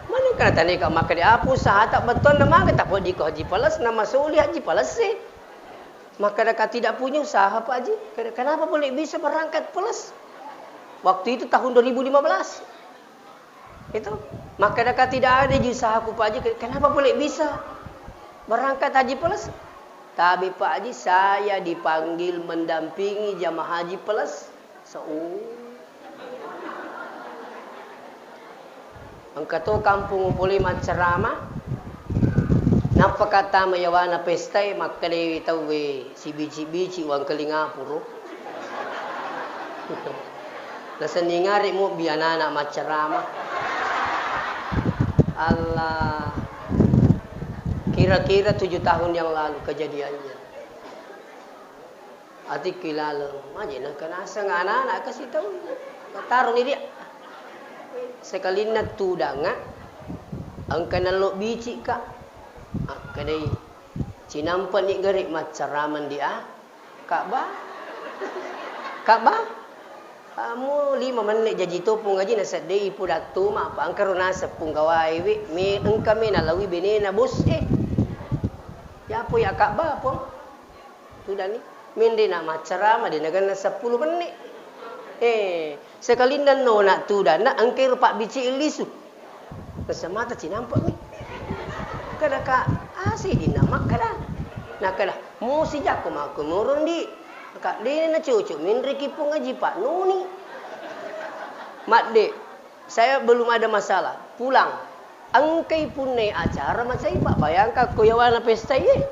Mana engka natanaika makkeda, "Apa usahata?" Bettuanna magi tapoddiko haji plus, namasuli haji plus e. Makkedaka, "Tidak punya usaha, Pak Haji." Keda, "Kenapa boleh bisa berangkat plus?" Waktu itu tahun dua ribu lima belas. Itu. Makkedaka, "Tidak ada ji usahaku, Pak Haji." Keda, "Kenapa boleh bisa berangkat haji plus?" "Tapi, Pak Haji, saya dipanggil mendampingi jamaah haji plus." So, oh. Engka to kampung pole maccarama. Nappa ka tama yawana pestae, makkedai tauwe, "Sibici-bici wangkalinga puro." Nasenning are mobbi anana maccarama. Allah. Kira-kira tujuh tahun yang lalu kejadiannya. Atikku ilaleng, maje nengka naseng anak-anak kasi tau. Taroni dia. Sekalinna tudanga, engka nallo bicika. Akkedai, "Cinampa ni gare maccaramang di a, Ka'bah." "Ka'bah? Kamu lima menit jaji to pung aji naseddei pudattu ma, apa engka ro naseng pung gawaewe, me engka me nalawi benena bos e. Yapo ya Ka'bah, Pong?" Tudani, menre na maccarama, de naganna seppulo menni. Eh, sekalinna nona tudanna, engkai ro pabbici lisu. Nasemata cinampa mi. Kada ka, asi dinna makkada. Nakkada, "Musi jakko makko murun di." Ka, "De na cocok, menre ki pung aji Pak Nuni." Madde, "Saya belum ada masalah, pulang." Engkai punnai acara macai, Pak. Bayangkan ko yawana pesta iye.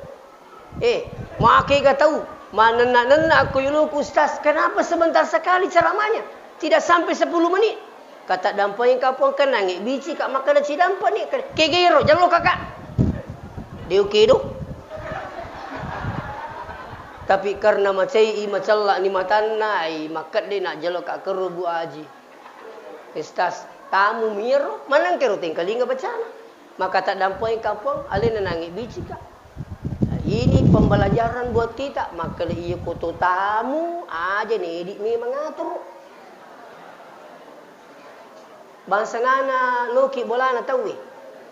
Eh, makega tau, manenna-nenna ko yoloku, "Ustaz, kenapa sebentar sekali ceramahnya? Tidak sampai sepuluh menit." Kata dampai kapong kenangi bici ka makkada cidampa ni. Kegero, jalo kakak. Deu kedo. Tapi karena macai i, macella ni matanna, ai makkedde na jalo ka kero Bu Aji. Ustaz, tamu miro, maneng kero tengkalinga bacana. Maka tak dampai kapong, alena nangi bicika. Ini pembelajaran buat kita, maka iya koto tamu, aja nedi memang atur. Bangsa nana loki bolana tauwe.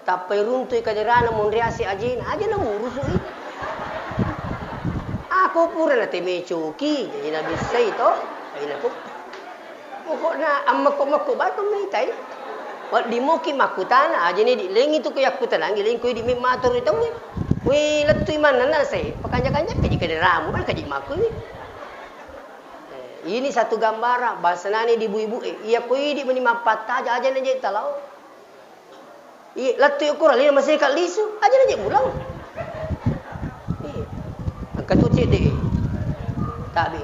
Tappai runtui kaderana monriasi ajena, aja na murusu'i. Ako pura na teme coki, jadi na bissai to. Aina ko. Pokokna ammekko-mekko batu mitai. Wedding moki makkutana, aja ne di lengi tu ko yakkutanangi lengko di memmatur tauwe. Wei, lettui manna na sai, pakanja-kanja kaji kaderamu, kan kaji makku ni. Eh, ini satu gambaran, bahasa nani di ibu-ibu, eh, iya ko idi meni mappattaja, aja na je talao. Iya, lettu ukurang, lina maseka lisu, aja na je mulang. Iya. Engka tu cedde. Tabe.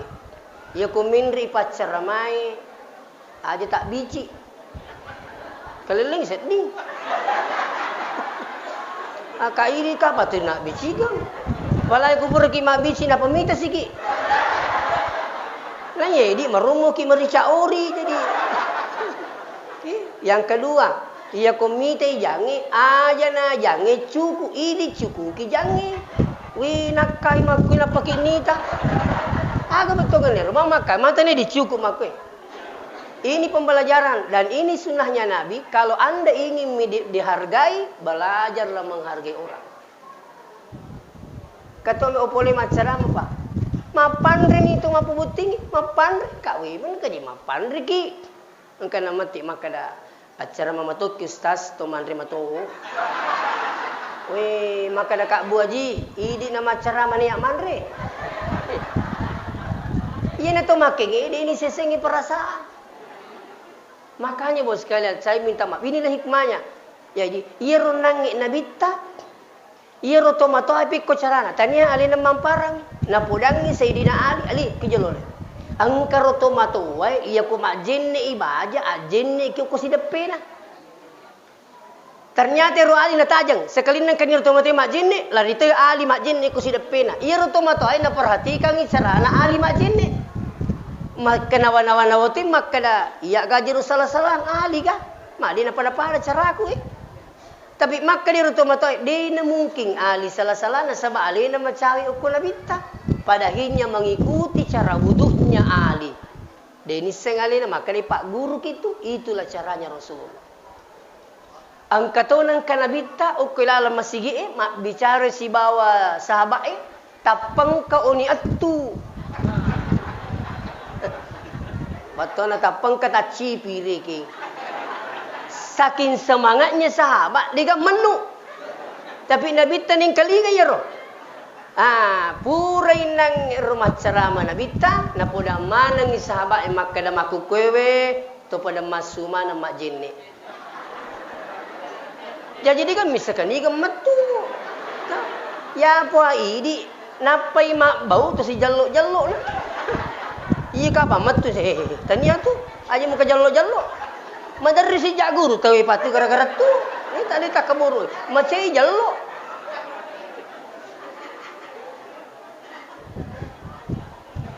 Iya ko minri paccaramae, aja tak bici. Keleleng sedding. Aka iri ka patu na bicikang. Palai kuburaki mabbici na pemita siki. Nanya di marummu ki merica ori jadi. Yang kedua, iya ko mitai jange, aja na jange cuku, idi cukuki jange. Wi, nakkai makkui napaki nita. Aga bettuanna ro, mama kai, mata ne dicuku makkui. Ini pembelajaran dan ini sunnahnya Nabi. Kalau Anda ingin mi-, di-, dihargai, belajarlah menghargai orang. Katong mi opole maccarama, Pak. Mappanre ni tu mapubuttingi, mappanre. Kak Wiman kaji mappanre ki. Engka na matti makkada, "Acara mama tokki, Ustaz, to manre mato." Weh, makkada Kak Bu Aji, idi na maccarama nia manre. Iyana to makkenge, idi ini sesengi perasaan. Makanya, Bos sekalian, saya minta maaf. Inilah hikmahnya. Jadi, iyaro nangnge nabitta, iyaro to matoa pikko carana, tania alena mamparang. Napodangngi Sayyidina Ali, "Ali, ki jolo le. Engka ro tomatoae, iya ko majjenne'i baja, ajjenne'ki ko sideppena." Ternyata ero Ali natajeng, sekalinna engkani ro tomatoae majjenne, lari toi Ali majjenne ko sideppena. Iyaro tomatoae naperhatikangngi carana Ali majjenne. Makkenawa-nawa-nawa toi makkeda, "Iya gaji ro sala-salang Ali ga? Ma de napada-pada caraku e." Tapi makkeda ero tomatoae, "De namungking Ali sala-salana, saba alena macawe okko Nabitta." Padahinya mengikuti cara wudu'nya Ali. De nisseng alena, makkeda pagguruki tu, itulah caranya Rasulullah. Engka to nengka Nabitta okko laleng masigi'e, mabbicara sibawa sahaba'e, "Tappengka oni ettu." Wattona tappengka taccipi reke. Saking semangatnya sahabat, dega mennu. Tapi Nabitta nengkalinga iyaro. Ah, purai nang ero maccarama Nabitta, napoda manengngi sahaba'e makkeda, "Makkukkuewe to pada massu maneng majjenne." Jaji, dega misseng kaniga mettu. Nah, yapo idi nappai mabbau to sijallo-jallona. Iya kapang mettu, eh, tania tu. Aja muka jallo-jallo. Maderri sijak guru tawe patu gara-gara tu. Ini tadi tak keburu. Macai jallo.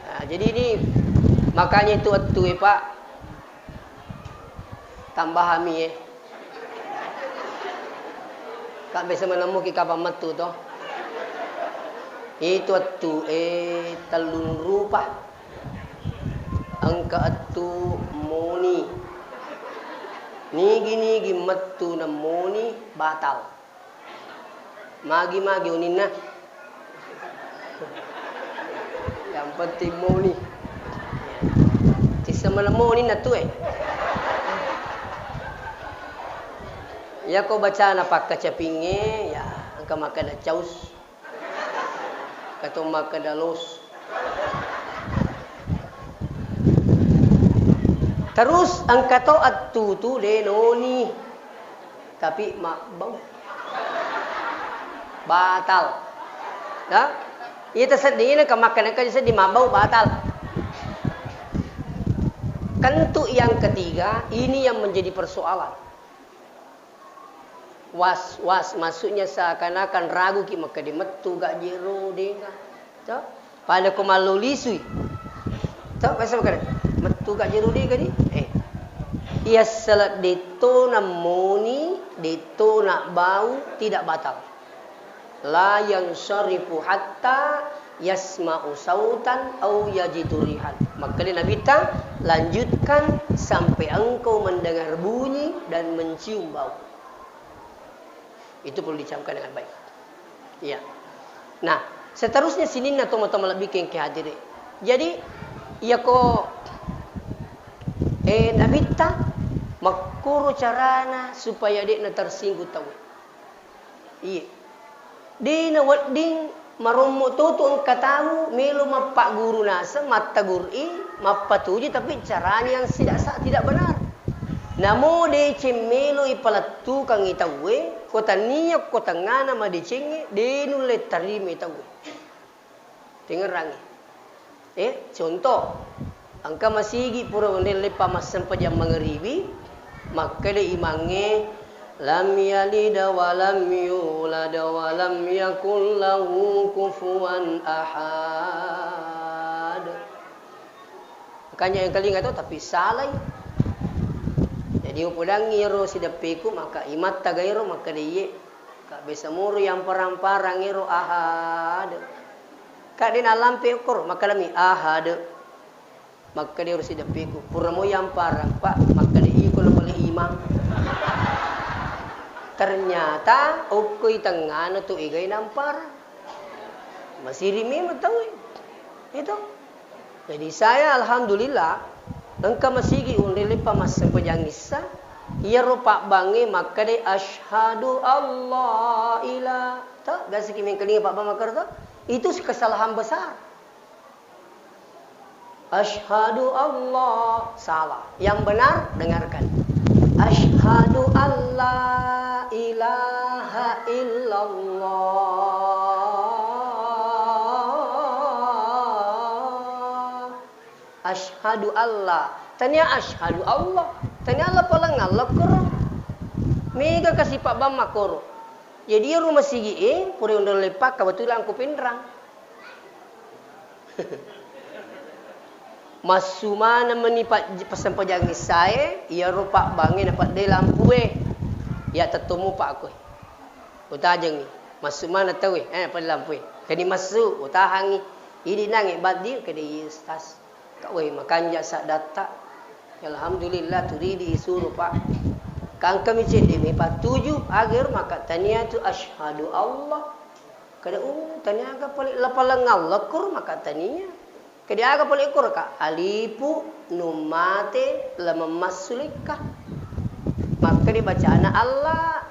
Nah, jadi ini makanya itu ettu e, Pak. Tambahami e. Kak biasa menemuki kapang mettu to. Itu ettu e tellun rupa. Engka ettu moni. Nigi-nigi mettu na moni batal. Magi-magi uninna. Yang penting moni. Siseng malemmo uninna tu e. Iyako bacana pakkacapingnge, ya, engka makkeda caus. Engka to makkeda los. Terus engka to ettu tu de noni. Tapi mabbau. Batal. Ya? Iya tasedding, engka makkeda engka seddi mabbau, batal. Kentu yang ketiga, ini yang menjadi persoalan. Was-was, maksudnya seakan-akan raguki, makkeda mettu ga jero dega. To? Pada ko mallo lisui. To, biasa makkeda, mettu ga jero dega di? Eh. Iya sala detto na moni, detto na bau, tidak batal. La yansarifu hatta yasma'u sautan au yajidu rihan. Makkeda Nabitta, "Lanjutkan sampai engkau mendengar bunyi dan mencium bau." Itu perlu dicamkan dengan baik. Iya. Nah, seterusnya sininna tomatoa malebbi kengke hadire. Jadi, iyako, eh, Nabitta makkoro carana supaya de'na tersinggung tau. Iya. De nawedding marommo to tu engka tau melo mappagguru naseng, mattagur'i, mappatuju, tapi caranya yang tidak sa-, tidak benar. Namo deceng melo ipalettukangngi tauwe, ko tania ko tengngana madecengnge, de nulle tarimai tauwe. Tengngerangngi. Eh, contoh, engka masigi pura onreng leppa massempajang mangaribi, makkeda imangnge, "Lam yalid wa lam yulad wa lam yakul lahu kufuwan ahad." Makanya engkalinga to, tapi salai. Jadi upodangngi ero sideppeku, maka imatta gairo, makkeda iye. Ka besa moro yang parang-parang ero ahad. Ka de nalampe okkoro, makkedami ahad. Makkeda ero sideppeku, pura mo yang parang, Pak, makkeda iko na pole imang. Ternyata okkoi tengngana tu egai namparang. Masiri memang tau e. Itu. Jadi saya alhamdulillah engka masigi unrele pa massempajang issa, iyaro pabbangnge makkeda asyhadu alla ila. To, biasa ki mengkalinga pabbang makkeda to? Itu kesalahan besar. Asyhadu Allah. Salah. Yang benar, dengarkan. Asyhadu alla ilaha illallah. Asyhadu alla. Tania asyhadu Allah. Tania lapaleng Allah koro. Mega kasi pabbang makoro. Jadi iyaro masigi'e pura onrong leppakka, kebetulan ku Pinrang. Massu maneng meni pa-, passempajang issae, iyaro pabbangnge napaddai lampue. Iya tettomu pa koe. Utajengngi. Massu maneng tauwe, eh, napaddai lampue. Keni massu, utahangngi. Idi nangnge baddi, kede iya, Ustaz. Ka, weh, makanja saddatta. Alhamdulillah, turidi isuro, Pak. Kangkami cedde mi pattuju, ager maka tania tu asyhadu Allah. Kada, uh, tania aga pale lapaleng Allah kur maka tania. Kada aga pale kur ka alipu, nun mate, lameng massu lekka. Makkeda bacana Allah.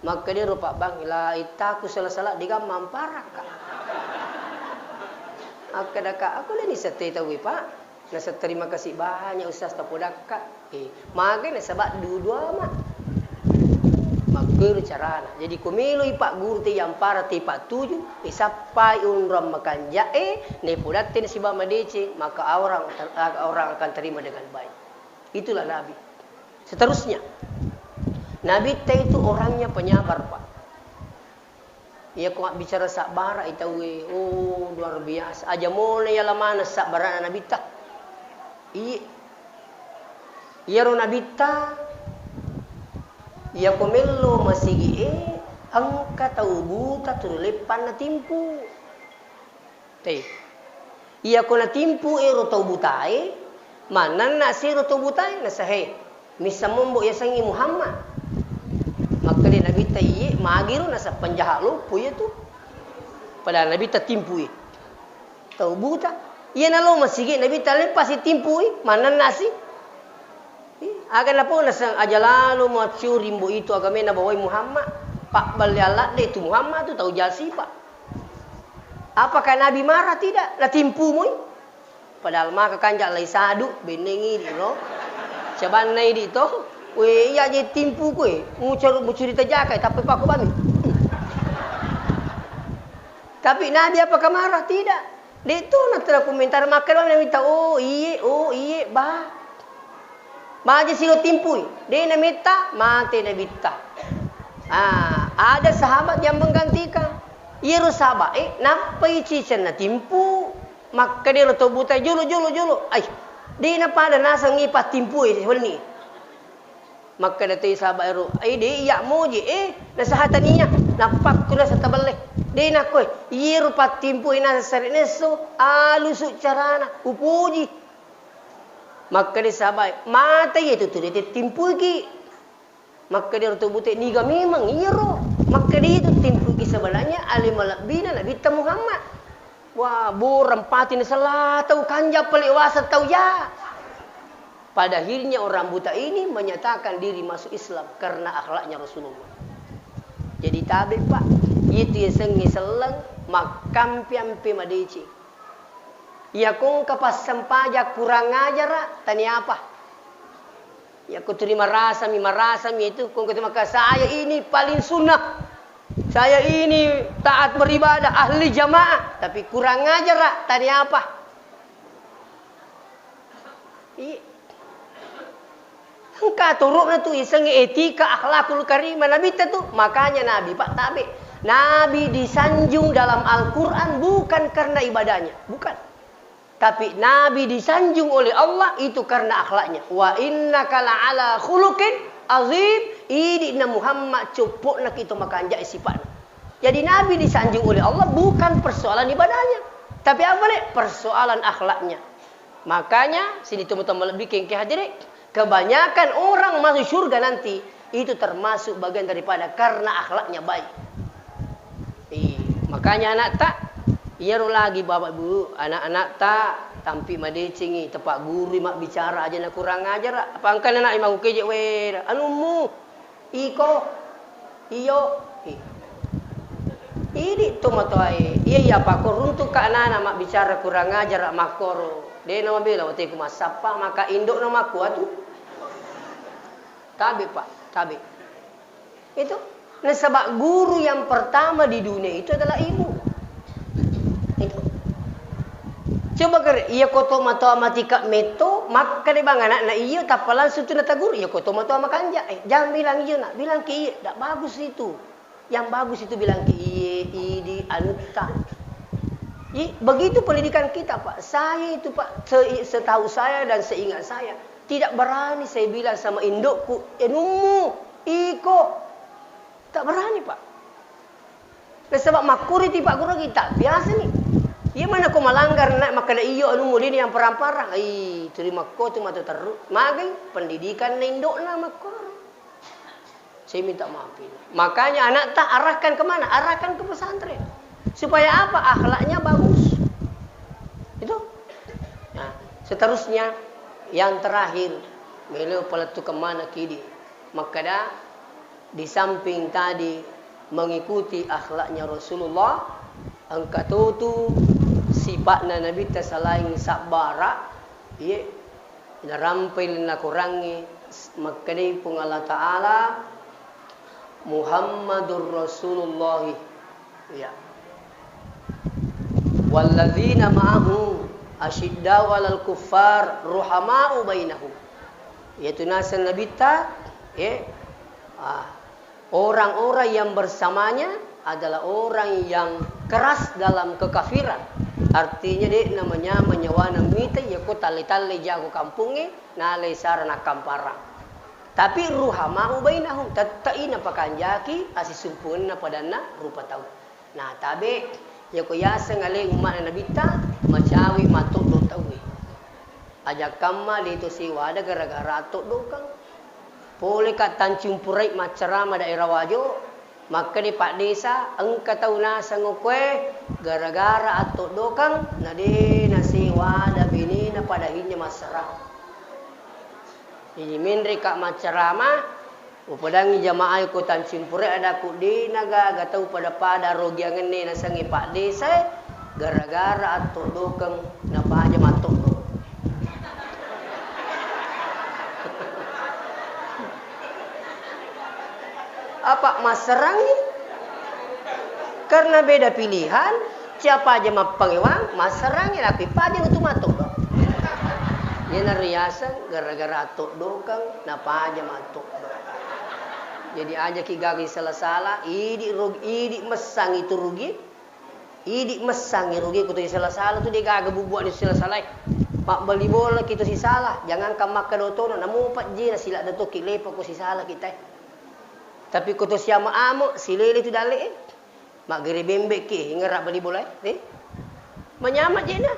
Makkeda ro pabbang, la ittaku sala-sala degaga mamparakka. Akkeda ka, aku le ni sette tauwe, Pak. Nasa terima kasih banyak Ustaz tapodakka. Eh, mage nasaba dudu ama. Makkero carana. Jadi ko meloi Pak Guru te yampara te pattuju, eh, sappai onrong makanja'e, ne podatte nasiba madeceng, maka orang, orang akan terima dengan baik. Itulah Nabi. Seterusnya, Nabitta itu orangnya penyabar, Pak. Iya ko mabbicara sabbara i tauwe, oh, luar biasa. Aja mone iya lamana sabbarana Nabitta. Iye. Iyaro Nabitta, iya ko mello masigi'e, engka tau buta tuli leppanna timpu. Te. Iya ko natimpu ero tau butae, mannanna sero tau butae, nasa, "He, missa mombo yasengnge Muhammad?" Makkeda Nabitta, "Iye, magiro nasa penjahat loppo iya tu." Padahal Nabitta timpui tau buta. Iya nalo masigi Nabitta leppasi timpui, mannanna si. Ih, aga napau naseng aja lalo maccuri mbo itu agamena bawai Muhammad. Pabballe aladde tu Muhammad tu tau jasipa. Apakah Nabi marah? Tidak. Natimpu moi. Padahal maka kanja lai sadu, benneng idi ro. Cabanna idi to. We, iya je timpu kue. Mucur-, mucuri tajaka, tapi pako bami. Tapi Nabi apakah marah? Tidak. De' tu natena komentar, makkeda Nabitta, "Oh, iye, oh, iye, ba." Baja silo timpui, de' nametta, mate Nabitta. Ah, ada sahabat yang menggantikan. Iyaro sahabat, eh, nappai cicenna timpu. Makkeda ro to buta, "Jolo, jolo, jolo." Ai, de' napada naseng ipattimpui wenni. Makkeda te sahabat ero, "Eh, de' iya moji, eh, nasaha tania, nappakku nasa tabelle." De' nakkoe, iyero pattimpui nasa sare nesso, alusu carana, upoji. Makkeda sahabat, "Mate iya tu tuli tettimpuiki." Makkeda ero to bute, "Niga memang iyero?" Makkeda, "Itu timpuiki sebenarnya ale malebbina Nabitta Muhammad." Wah, borang pati nasella tau kanja pale wasa tau ya. Pada akhirnya orang buta ini menyatakan diri masuk Islam karena akhlaknya Rasulullah. Jadi tabe, Pak, itu yasengnge selleng makkampe-ampe madeceng. Iya ko engka passempajang kurang ajara, tania apa? Iya ko tuli marasami, marasami itu, ko engka tu maka, "Saya ini paling sunnah. Saya ini taat beribadah, ahli jamaah." Tapi kurang ajara, tania apa? Iya. Engka toro'na tu isengnge etika akhlakul karimah Nabitta tu. Makanya Nabi, Pak, tabe. Nabi disanjung dalam Al-Quran bukan karena ibadahnya. Bukan. Tapi Nabi disanjung oleh Allah itu karena akhlaknya. "Wa innaka la'ala khuluqin azim." Idi na Muhammad coppo'na ki to makanja'e sipa'na. Jadi Nabi disanjung oleh Allah bukan persoalan ibadahnya. Tapi apa le? Persoalan akhlaknya. Makanya, sini teman-teman lebih kengke hadirin, kebanyakan orang masuk surga nanti itu termasuk bagian daripada karena akhlaknya baik. Iya, makanya anakta, iyaro lagi Bapak Ibu, anak-anakta tampi madecengi, tepak guru mabbicara aja na kurang ajar, apa engka anak mau keje we, anummu, iko, iyo, i-, idi to matoae, iya, iya, pakko runtuk ka anak-anak mabbicara kurang ajar makkoro, de na mabela wateku massappa, maka indok na makkuatu. Tabe, Pak, tabe. Itu. Nasaba guru yang pertama di dunia itu adalah ibu. Itu. Coba kere, iya ko to matoa matika metto, makkeda bang anakna iyo, tappa langsung tu nataguru, iya ko to matoa makanja. Eh, jangan bilang iyo nak, bilang ke iye, ndak bagus itu. Yang bagus itu bilang ke iye, idi, anutta. Ih, begitu pendidikan kita, Pak. Saya itu, Pak, se-, setahu saya dan seingat saya, tidak berani saya bilang sama indokku, "Enummu, iko." Tak berani, Pak. Nasaba makkuriti, Pak, guru kita biasa nih. Iya mana ko melanggar nak makkeda iyo anu mudini yang parang-parang. Ai, tuli makko tu matu terru. Magai pendidikan na indokna makko. Saya minta maaf ini. Makanya anak tak arahkan kemana? Arahkan ke pesantren. Supaya apa? Akhlaknya bagus. Itu. Nah, seterusnya yang terakhir, melo paletu kemana kidi. Makkeda, di samping tadi mengikuti akhlaknya Rasulullah, engka totu sipatna Nabitta selain sabbara, iye, narampai nakorangngi, makkedai Puang Allah Ta'ala, Muhammadur Rasulullah. Iya. Walladzina ma'ahu asyiddau 'alal kuffar ruhama'u bainahum. Yaitu naseng Nabitta, eh, ah, orang-orang yang bersamanya adalah orang yang keras dalam kekafiran. Artinya, de' namanya menyawana mita, ya ko talle-talle jago kampungnge, nalai sara nakkamparang. Tapi ruhama'u bainahum, tette'i napakanjaki asisumpungenna padanna rupa tau. Nah, tabe, yako yaseng ale umma'na Nabitta, macawe matoddo tauwe. Aja kamma de to sewada gara-gara attoddokeng. Pole ka Tanjung Purai maccarama daerah Wajo, makkeda Pak Desa, engka tau naseng okkoe gara-gara attoddokeng, na de nasewada benena pada hinnya masserang. Jadi menre ka maccarama, Upadangngi jamaah ko Tanjung Pura, ada ku de nagaga tau pada-pada rogiangenna nasengnge Pak Desa e, gara-gara attoddokeng napaja mattoddo. Apa masserangngi? Karena beda pilihan, siapa aja mappangewang, masserangngi lako ipaja utu mattoddo. Iyanaro yaseng gara-gara attoddokeng napaja mattoddo. Jadi aja ki gaga sala-sala, idi rugi, idi messang itu rugi, idi messang rugi, kutu sala-sala tu de gaga bubuak di sala-sala. Mabbali bola kita sisala, jangankan makkeda otono, namu pajjena sila datoki lepa ko sisala kita. Tapi kutu siama amo, silele tu dale e. Maggere bembe ki, ingerra bali bola e. Manyama jena.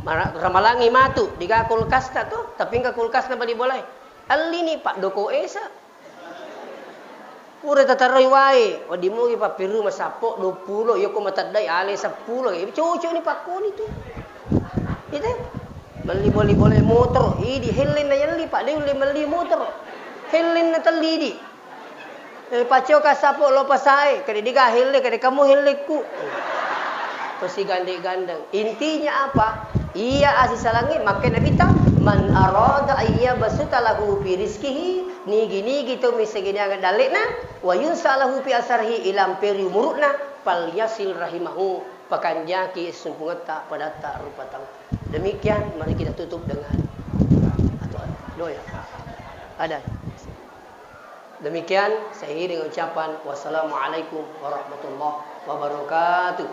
Mara-, ramalangi matu, diga kulkasta tu, tapi engka kulkasna bali bola e. Allini pak doko esa. Pura tataroi wae, wedding mugi pappiru masappo duappulo, iya ko mateddai ale seppulo, iya cocok ni pakkoni tu. Itu. Melli boli-boli motor, idi helle na yelli, Pak, de ulle melli motor. Helle na telli idi. Eh, paccoka sappo lo pasae, kade diga helle, kade kamu helleku. Tosi gande-gandeng. Intinya apa? Iya asisalangnge, makkeda Nabitta, "Man arada ayyabsuta lahu fi rizqihi", nigi-nigi to misegini aga dalle'na, "wa yunsa lahu fi asarihi", ilamperi umuru'na, "falyasil rahimahu", pakanjaki sumpungetta padatta rupa tau. Demikian, mari kita tutup dengan doa. Ada. Demikian, saya akhiri dengan ucapan wassalamualaikum warahmatullahi wabarakatuh.